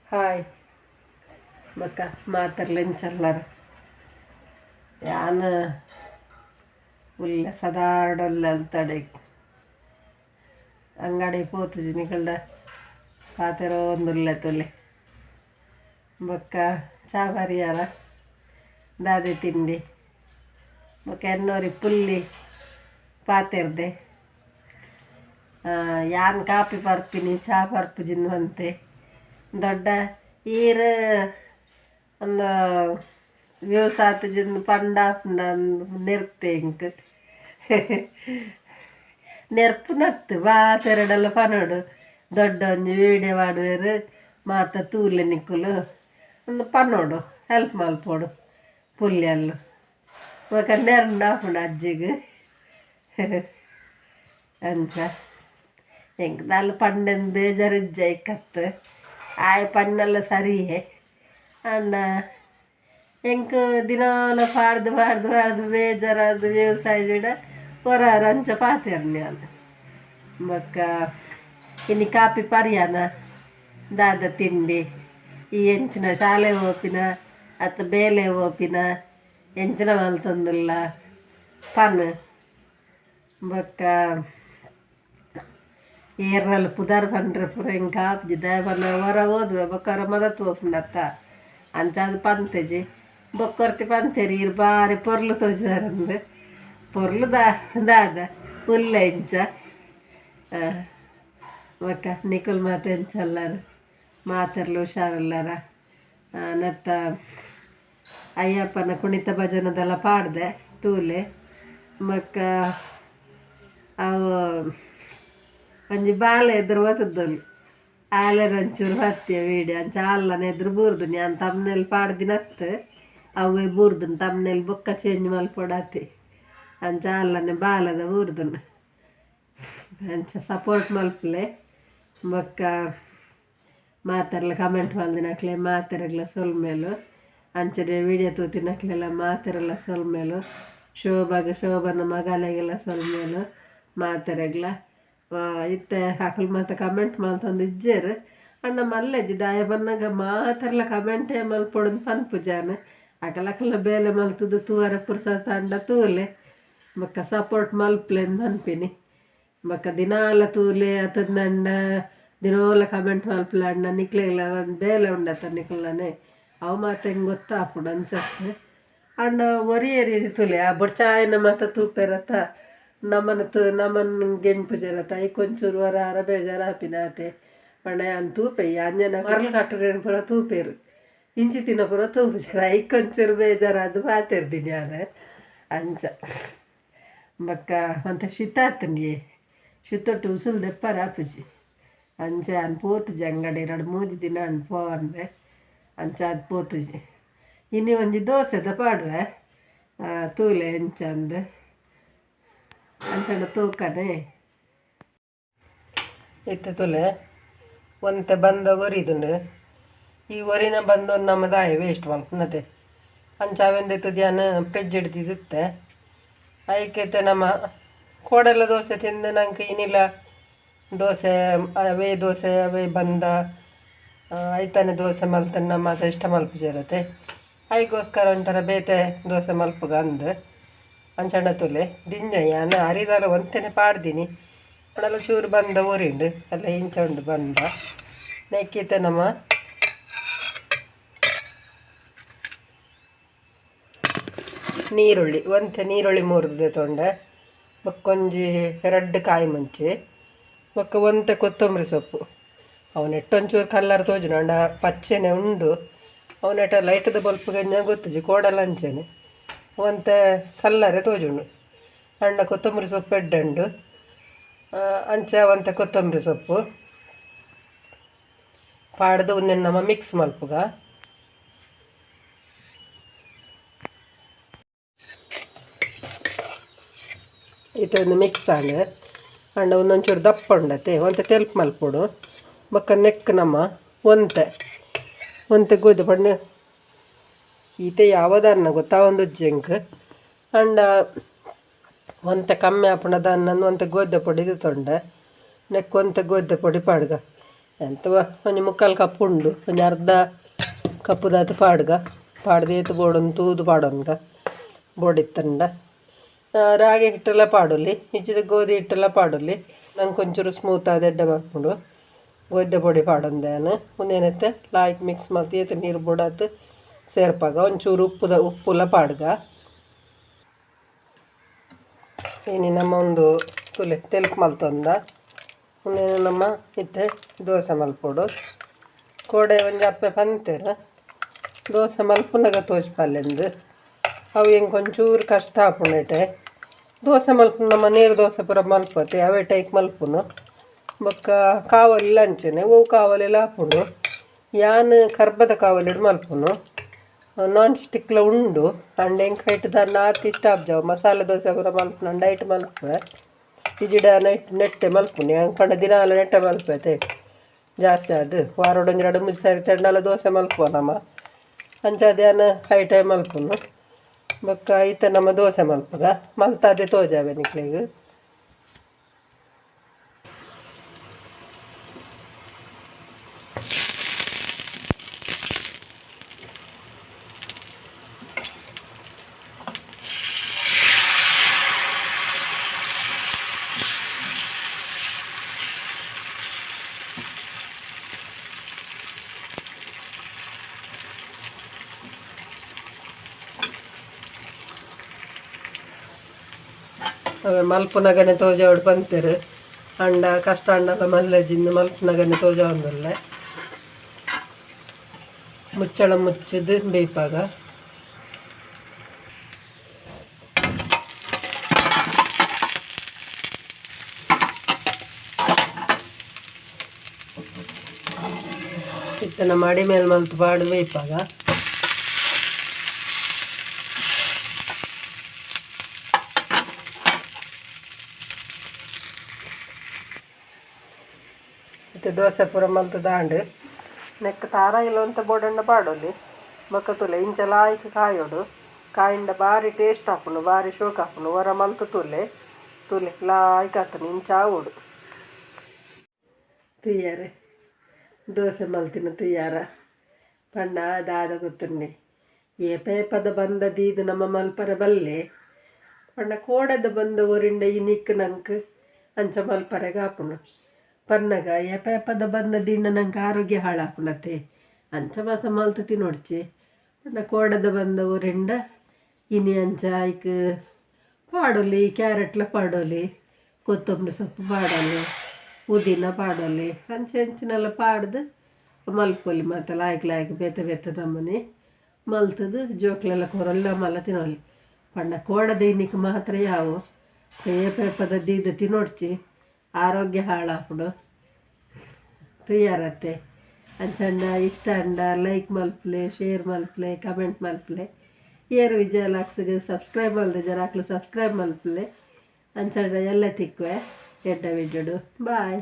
Hi ಬೊಕ್ಕ ಮಾತರ್ಲೆಂಚಲ್ಲಾರ ಯಾನ್ ಉಲ್ಲ ಸದಾರ್ಡೊಲ್ಲ ತಡೆ ಅಂಗಡಿ ಪೋತುಜಿ ನಿಕಲ್ಡ ಪಾತೆರೊಂದುಲ್ಲೆ ತುಲೆ ಬೊಕ್ಕ ಚಾ ಪರಿಯಾರ ದಾದೆ ತಿಂಡಿ ಬೊಕ್ಕ ಎನ್ನೋರಿ ಪುಲ್ಲಿ ಪಾತೆರ್ದೆ ಯಾನ್ ಕಾಪಿ ಪರ್ಪಿನಿ ಚಾ ಪರ್ಪುಜಿನ್ವಂತೆ ದೊಡ್ಡ ಈರ್ ಒಂದು ವ್ಯೂಸ್ ಆತುಜಿಂದು ಪಂಡ ನೆರ್ತೆ ಇಂಕ್ ನೆರ್ಪುನತ್ತು ಮಾತೆರಡಲ್ಲ ಪನೋಡು ದೊಡ್ಡ ಒಂಜಿ ವೀಡಿಯೋ ಮಾಡುವೆರು ಮಾತ ತೂಲೆ ನಿಕ್ಕುಲು ಒಂದು ಪನೋಡು ಹೆಲ್ಪ್ ಮಲ್ಪೋಡು ಪುಲ್ಯಲ್ಲು ಬೊಕ ನೆರ್ಂಡ ಆಪುಂಡು ಅಜ್ಜಿಗ್ ಅಂಚ ಎಂಕ್ ದಾಲ ಪಂಡೆಂದು ಬೇಜಾರಿಜ್ಜ ಇಕ್ಕತ್ತು ಆಯ್ ಪನ್ನಲ್ಲ ಸರಿಯೇ ಅಂಡ ಎಂಕ್ ದಿನಾಲ ಪಾಡ್ದು ಪಾಡ್ದು ಪಾಡ್ದು ಬೇಜಾರಾದ್ ವ್ಯವಸಾಯ ಒರಾರ ಅಂಚ ಪಾತೆರ್ನಿ ಯಾನ್ ಬೊಕ್ಕ ಇನಿ ಕಾಪಿ ಪರಿಯಾನ ದಾದ ತಿಂಡಿ ಈ ಎಂಚಿನ ಶಾಲೆ ಪೋಪಿನ ಅತ್ತ ಬೇಲೆ ಪೋಪಿನ ಎಂಚಿನ ಮಲ್ತೊಂದುಲ್ಲ ಪನ್ ಬೊಕ್ಕ ಏರ್ನಲ್ ಪುದರ್ ಪಂಡ್ರೆ ಪೂರ ಎಂಕ್ ಆಪುಜಿ ದಾಯೆ ಪಂಡ ಒರ ಓದುವೆ ಬೊಕ್ಕ ಒರ ಮದತ್ ಪೋಪುಂಡತ್ತ ಅಂಚಾದ್ ಪಂತೆಜಿ ಬೊಕ್ಕೊರ್ತಿ ಪಂತೆರ್ ಈರ್ ಬಾರಿ ಪೊರ್ಲು ತೋಜುವರಂದ್ ಪೊರ್ಲು ದಾದ ಉಲ್ಲೆ ಇಂಚ ಬೊಕ್ಕ ನಿಕುಲು ಮಾತ ಎಂಚಲ್ಲಾರ್ ಮಾತೆರ್ಲ ಹುಷಾರುಲ್ಲಾರ ನತ್ತ ಅಯ್ಯಪ್ಪನ ಕುಣಿತ ಭಜನದೆಲ್ಲ ಪಾಡ್ದೆ ತೂಲೆ ಬೊಕ್ಕ ಅವು ಒಂಜಿ ಬಾಲೆ ಎದುರು ಬತ್ತುದೊಲು ಆಲೆನ ಒಂಚೂರು ಬತ್ತಿಯ ವೀಡಿಯೋ ಅಂಚ ಅಲ್ಲನ ಎದುರು ಬೂರ್ದುನಿ ಯಾನ್ ತಮ್ನೆಲ್ ಪಾಡ್ದಿನತ್ತು ಅವೇ ಬೂರ್ದುನು ತಮ್ನೆಲ್ ಬೊಕ್ಕ ಚೇಂಜ್ ಮಲ್ಪೊಡಾತೆ ಅಂಚ ಅಲ್ಲನೆ ಬಾಲದ ಬೂರ್ದುನು ಅಂಚ ಸಪೋರ್ಟ್ ಮಲ್ಪುಲೆ ಬೊಕ್ಕ ಮಾತೆರ್ಲ ಕಮೆಂಟ್ ಮಲ್ದಿನಕ್ಲೆ ಮಾತೆರೆಗ್ಲ ಸೊಲ್ಮೆಲು ಅಂಚನೆ ವೀಡಿಯೋ ತೂತಿನಕ್ಲೆಲ ಮಾತೆರೆಲ ಸೊಲ್ಮೆಲು ಶೋಭಾಗ್ ಶೋಭನ ಮಗಲೆಗೆಲ್ಲ ಸೊಲ್ಮೆಲು ಮಾತೆರೆಗ್ಲ ಇತ್ತೆ ಅಕುಲು ಮಾತ ಕಮೆಂಟ್ ಮಲ್ತೊಂದು ಇಜ್ಜೆರ್ ಅಂಡ ಮಲ್ಲೆಜ್ಜಿ ದಾಯೆ ಬನ್ನಗ ಮಾತೆರ್ಲ ಕಮೆಂಟೇ ಮಲ್ಪೊಡುಂದು ಪನ್ಪುಜಾನ್ ಅಕಲ್ ಅಕಲ್ನ ಬೇಲೆ ಮಲ್ತುದು ತೂವರೆ ಪುರ್ಸೊತ್ತು ಆಂಡ ತೂಲೆ ಬೊಕ್ಕ ಸಪೋರ್ಟ್ ಮಲ್ಪುಲೆಂದು ಪನ್ಪಿನಿ ಬೊಕ್ಕ ದಿನಾಲ ತೂಲೆ ಅತ್ತಂಡ ದಿನೋಲ ಕಮೆಂಟ್ ಮಲ್ಪುಲೆ ಅಂಡ ನಿಕ್ಲೆಗ್ಲ ಒಂಜಿ ಬೇಲೆ ಉಂಡತ್ತ ನಿಕಲ್ನನೆ ಅವು ಮಾತ ಎಂಕ್ ಗೊತ್ತಾಪುಂಡು ಅಂಚತ್ ಅಂಡ ಒರಿಯರಿ ತೂಲೆ ಆ ಬೊಡ್ಚಾಯಿನ ಮಾತ ತೂಪೆರತ್ತ ನಮನ ನಮನ್ ಗೆಣ್ಪುಜೆರತ್ತ ಐಕ್ ಒಂಚೂರು ಒರಾರ ಬೇಜಾರಾಪಿನ ಆತೆ ಪಂಡ ಯಾನ್ ತೂಪೆ ಅಂಜನ ಮರ್ಲ್ ಕಟ್ಟುನೆನ್ ಪೂರ ತೂಪೆರ್ ಇಂಚಿತ್ತಿನ ಪೂರ ತೂಪುಜೆರ್ ಐಕ್ ಒಂಚೂರು ಬೇಜಾರಾದ್ ಪಾತೆರ್ದಿನಿ ಯಾನ್ ಅಂಚ ಬೊಕ್ಕ ಒಂತೆ ಶೀತ ಆತುಂಡಿಯೆ ಶೀತೊಟ್ಟು ಉಸುಲು ದೆಪ್ಪರೆ ಆಪುಜಿ ಅಂಚ ಯಾನ್ ಪೋತುಜಿ ಅಂಗಡಿ ರಡ್ಡ್ ಮೂಜಿ ದಿನ ಆಂಡ್ ಪೋವಂದೆ ಅಂಚಾದ್ ಪೋತುಜಿ ಇನಿ ಒಂಜಿ ದೋಸೆದ ಪಾಡುವೆ ತೂಲೆ ಎಂಚಂದ್ ಅಂಚಂಡ ತೂಕನೆ ಇತ್ತೆ ತೂಲೆ ಒಂತೆ ಬಂದ ಒರಿದುಂಡು ಈ ಒರಿನ ಬಂದು ನಮ್ಮ ದಾಯೆ ವೇಸ್ಟ್ ಮಲ್ಪುನತೆ ಅಂಚ ಅವೆಂದೆತ್ತುದು ಯಾನ್ ಫ್ರಿಜ್ ಇಡ್ದಿದಿತ್ತೆ ಐಕೆತೆ ನಮ್ಮ ಕೋಡೆಲ ದೋಸೆ ತಿಂದು ನಂಗೆ ಇನಿಲ ದೋಸೆ ಅವೇ ದೋಸೆ ಅವೇ ಬಂದ ಐತಾನೆ ದೋಸೆ ಮಲ್ತಂಡ ಮಾತ ಇಷ್ಟ ಮಲ್ಪುಜೆರತೆ ಐಗೋಸ್ಕರ ಒಂಥರ ಬೇತೆ ದೋಸೆ ಮಲ್ಪುಗ ಅಂದ್ ಅಂಚಂಡ ತೂಲೆ ದಿಂಜ ಯಾನ್ ಅರಿದಾಲ ಒಂತೆನೆ ಪಾಡ್ದಿನಿ ಪಂಡಲ ಚೂರು ಬಂದ ಒರಿಂಡು ಅಲ್ಲ ಇಂಚ ಉಂಡು ಬಂದ ನೆಕ್ಕಿತ್ತೆ ನಮ್ಮ ನೀರುಳ್ಳಿ ಒಂತೆ ನೀರುಳ್ಳಿ ಮೂರ್ದು ತೊಂಡೆ ಬೊಕ್ಕೊಂಜಿ ರಡ್ಡ್ ಕಾಯಿ ಮುಂಚಿ ಬೊಕ್ಕ ಒಂತೆ ಕೊತ್ತಂಬರಿ ಸೊಪ್ಪು ಅವನೆಟ್ಟೊಂಚೂರು ಕಲ್ಲರ್ ತೋಜುಂಡು ಅಂಡ ಪಚ್ಚೆನೆ ಉಂಡು ಅವನೆಟ ಲೈಟ್ದ ಬಲ್ಪ್ ಗಂಜ ಗೊತ್ತುಜಿ ಕೋಡಲ ಅಂಚೆನೆ ಒಂತೆ ಕಲ್ಲರೆ ತೋಜುಂಡು ಅಂಡ ಕೊತ್ತಂಬರಿ ಸೊಪ್ಪು ಎಡ್ಡೆ ಅಂಚ ಒಂತೆ ಕೊತ್ತಂಬರಿ ಸೊಪ್ಪು ಪಾಡ್ದು ಉಂದೆನ್ ನಮ ಮಿಕ್ಸ್ ಮಲ್ಪುಗ ಇತ್ತೆ ಮಿಕ್ಸ್ ಆಂಡ್ ಅಂಡ ಒಂದೊಂಚೂರು ದಪ್ಪ ಉಂಡತೆ ಒಂತೆ ತೆಲ್ಪು ಮಲ್ಪೊಡು ಬೊಕ್ಕ ನೆಕ್ ನಮ್ಮ ಒಂತೆ ಒಂತೆ ಗೋಧಿ ಪಂಡ ಈತೆ ಯಾವದನ್ನ ಗೊತ್ತಾವೊಂದುಜ್ಜಿ ಎಂಕ್ ಅಂಡ ಒಂತೆ ಕಮ್ಮಿ ಆಪುಂಡ ದಾನ್ನ ಒಂತೆ ಗೋಧಿ ಪೊಡಿ ದೆತೊಂಡೆ ನೆಕ್ ಒಂತೆ ಗೋಧಿ ಪೊಡಿ ಪಾಡ್ಗ ಎಂತ ಒಂಜಿ ಮುಕ್ಕಾಲು ಕಪ್ ಉಂಡು ಒಂಜಿ ಅರ್ಧ ಕಪ್ಪುದಾತು ಪಾಡ್ಗ ಪಾಡ್ದೇತು ಬೋಡೊಂದು ತೂದು ಪಾಡೊನ್ಗ ಬೋಡಿತ್ತಂಡ ರಾಗಿ ಹಿಟ್ಟೆಲ್ಲ ಪಾಡೊಲಿ ಇಜ್ಜಿದ ಗೋಧಿ ಹಿಟ್ಟೆಲ್ಲ ಪಾಡೊಲಿ ನಂಗೆ ಒಂಚೂರು ಸ್ಮೂತ್ ಆದ ಎಡ್ಡೆ ಮಲ್ಪುಂಡು ಗೋಧಿ ಪೊಡಿ ಪಾಡೊಂದೇನು ಒಂದೇನೈತೆ ಲಾಯ್ಕ್ ಮಿಕ್ಸ್ ಮಲ್ತು ಏತ್ ನೀರು ಬೋಡಾತು ಸೇರ್ಪಾಗ ಒಂಚೂರು ಉಪ್ಪುಲ ಪಾಡ್ಗ ಇನಿ ನಮ್ಮ ಒಂದು ತುಲೆ ತೆಲುಪು ಮಲ್ತೊಂದ ಉಂದೇನು ನಮ್ಮ ಇತ್ತೆ ದೋಸೆ ಮಲ್ಪೊಡು ಕೋಡೆ ಒಂಜಿ ಅಪ್ಪೆ ಪಂತೆರ್ ದೋಸೆ ಮಲ್ಪುನಗ ತೋಜ್ಪಾಲೆಂದು ಅವು ಎಂಕ್ ಒಂಚೂರು ಕಷ್ಟ ಆಪುಂಡು ದೋಸೆ ಮಲ್ಪುನ ನಮ್ಮ ನೀರು ದೋಸೆ ಪೂರ ಮಲ್ಪತೆ ಅವೇ ಟೈಪ್ ಮಲ್ಪುನು ಬೊಕ್ಕ ಕಾವಲಿಲ ಅಂಚನೆ ಒವು ಕಾವಲಿಲ ಆಪುಂಡು ಯಾನ್ ಕರ್ಬದ ಕಾವಲಿಡ್ ಮಲ್ಪುನು ನಾನ್ ಸ್ಟಿಕ್ಲ ಉಂಡು ಅಂಡ್ ಎಂಕ್ ಐಟ್ ದಾನ್ನ ಆತ್ ಇಷ್ಟ ಆಪುಜಿ ಮಸಾಲೆ ದೋಸೆ ಪೂರ ಮಲ್ಪುನ ಐಟ್ ಮಲ್ಪುವೆ ಇಜಿಡ ನೆಟ್ಟೆ ಮಲ್ಪುನಿ ಅಂಕ್ ಪಂಡ ದಿನಾಲ ನೆಟ್ಟೆ ಮಲ್ಪುವೆ ಜಾಸ್ತಿ ಅದು ವಾರೊಡು ಒಂಜಿ ರಡ್ಡ್ ಮೂಜಿ ಸಾರಿ ತೆಂಡಲ ದೋಸೆ ಮಲ್ಪುವ ನಮ ಅಂಚಾದ್ ಯಾನ್ ಐಟೆ ಮಲ್ಪುನು ಬೊಕ್ಕ ಇತ್ತೆ ನಮ್ಮ ದೋಸೆ ಮಲ್ಪುಗ ಮಲ್ತಾದೆ ತೋಜಾವೆ ನಿಕ್ಲೆಗ್. ಅವೆ ಮಲ್ಪುನಗನೆ ತೋಜಾವಡ್ ಪಂತೆರ್ ಅಂಡ ಕಷ್ಟ ಅಂಡಲ ಮಲ್ಲಜಿಂದು ಮಲ್ಪುನಗನೆ ತೋಜಾವೊಂದುಲ್ಲೆ ಮುಚ್ಚಳ ಮುಚ್ಚಿದ್ ಬೇಯ್ಪಾಗ ಇತ್ತನ ಮಡಿ ಮೇಲೆ ಮಲ್ತು ಪಾಡ್ ಬೇಯ್ಪಾಗ. ಇತ್ತೆ ದೋಸೆ ಪೂರ ಮಲ್ತು ದಾಂಡು ನೆಕ್ ತಾರಾಯಿಲ ಒಂತೆ ಬೋಡಂಡ ಪಾಡೊಲಿ ಬೊಕ್ಕ ತೂಲೆ ಇಂಚ ಲಾಯ್ಕ್ ಕಾಯೋಡು ಕಾಯಿಂಡ ಬಾರಿ ಟೇಸ್ಟ್ ಆಪುಂಡು ಬಾರಿ ಶೋಕ್ ಆಪುಂಡು ಒರ ಮಲ್ತು ತೂಲೆ ತೂಲೆ ಲಾಯ್ಕ್ ಆತುಂಡು ಇಂಚ ಆವೊಡು. ತೂಯರೆ ದೋಸೆ ಮಲ್ತಿನ ತೂಯಾರ ಪಂಡ ದಾದ ಗೊತ್ತುಂಡೆ ಏಪೇಪದ ಬಂದ ದೀದ್ ನಮ್ಮ ಮಲ್ಪರೆ ಬಲ್ಲೆ ಪಂಡ ಕೋಡೆದ ಬಂದ ಒರಿಂಡ ಇನಿಕ್ ನಂಕ್ ಅಂಚ ಮಲ್ಪರೆಗ್ ಆಪುಂಡು ಪನ್ನಗ ಏಪೇಪದ ಬಂದ ದಿಂಡ ನಂಗೆ ಆರೋಗ್ಯ ಹಾಳಾಪುಂಡತೆ ಅಂಚ ಮಾತ ಮಲ್ತು ತಿನೊಡ್ಚಿ ಪಂಡ ಕೋಡೆದ ಬಂದ ಒರಿಂಡ ಇನಿ ಅಂಚ ಐಕ್ ಪಾಡೊಲಿ ಕ್ಯಾರೆಟ್ಲ ಪಾಡೊಲಿ ಕೊತ್ತಂಬರಿ ಸೊಪ್ಪು ಪಾಡೊಲಿ ಪುದೀನ ಪಾಡೊಲಿ ಅಂಚೆ ಅಂಚಿನೆಲ್ಲ ಪಾಡ್ದು ಮಲ್ಪೊಲಿ ಮಾತ ಲಾಯ್ಕ್ ಲಾಯ್ಕ್ ಬೇತೆ ಬೇತೆ ನಮೂನಿ ಮಲ್ತುದು ಜೋಕ್ಲೆಲ್ಲ ಕೊರೊಲಿ ನಮಲ ತಿನೊಲಿ ಪಂಡ ಕೋಡೆದ ಇನಿಕ್ ಮಾತ್ರ ಯಾವು ಏಪೇಪದ ದೀದ್ ತಿನೊಡ್ಚಿ ಆರೋಗ್ಯ ಹಾಳಾಪುಂಡು ತೂಯರತ್ತೆ ಅಂಚಂಡ ಇಷ್ಟ ಅಂಡ ಲೈಕ್ ಮಲ್ಪುಲೆ ಶೇರ್ ಮಲ್ಪುಲೆ ಕಮೆಂಟ್ ಮಲ್ಪುಲೆ ಏರು ವಿಜಯ ಲಾಕ್ಸ್ಗ್ ಸಬ್ಸ್ಕ್ರೈಬ್ ಮಲ್ದಿಜರ ಅಕ್ಲು ಸಬ್ಸ್ಕ್ರೈಬ್ ಮಲ್ಪುಲೆ ಅಂಚಂಡ ಎಲ್ಲ ತಿಕ್ಕುವೆ ಎಡ್ಡೆ ವಿಡಿಯೋಡು ಬಾಯ್.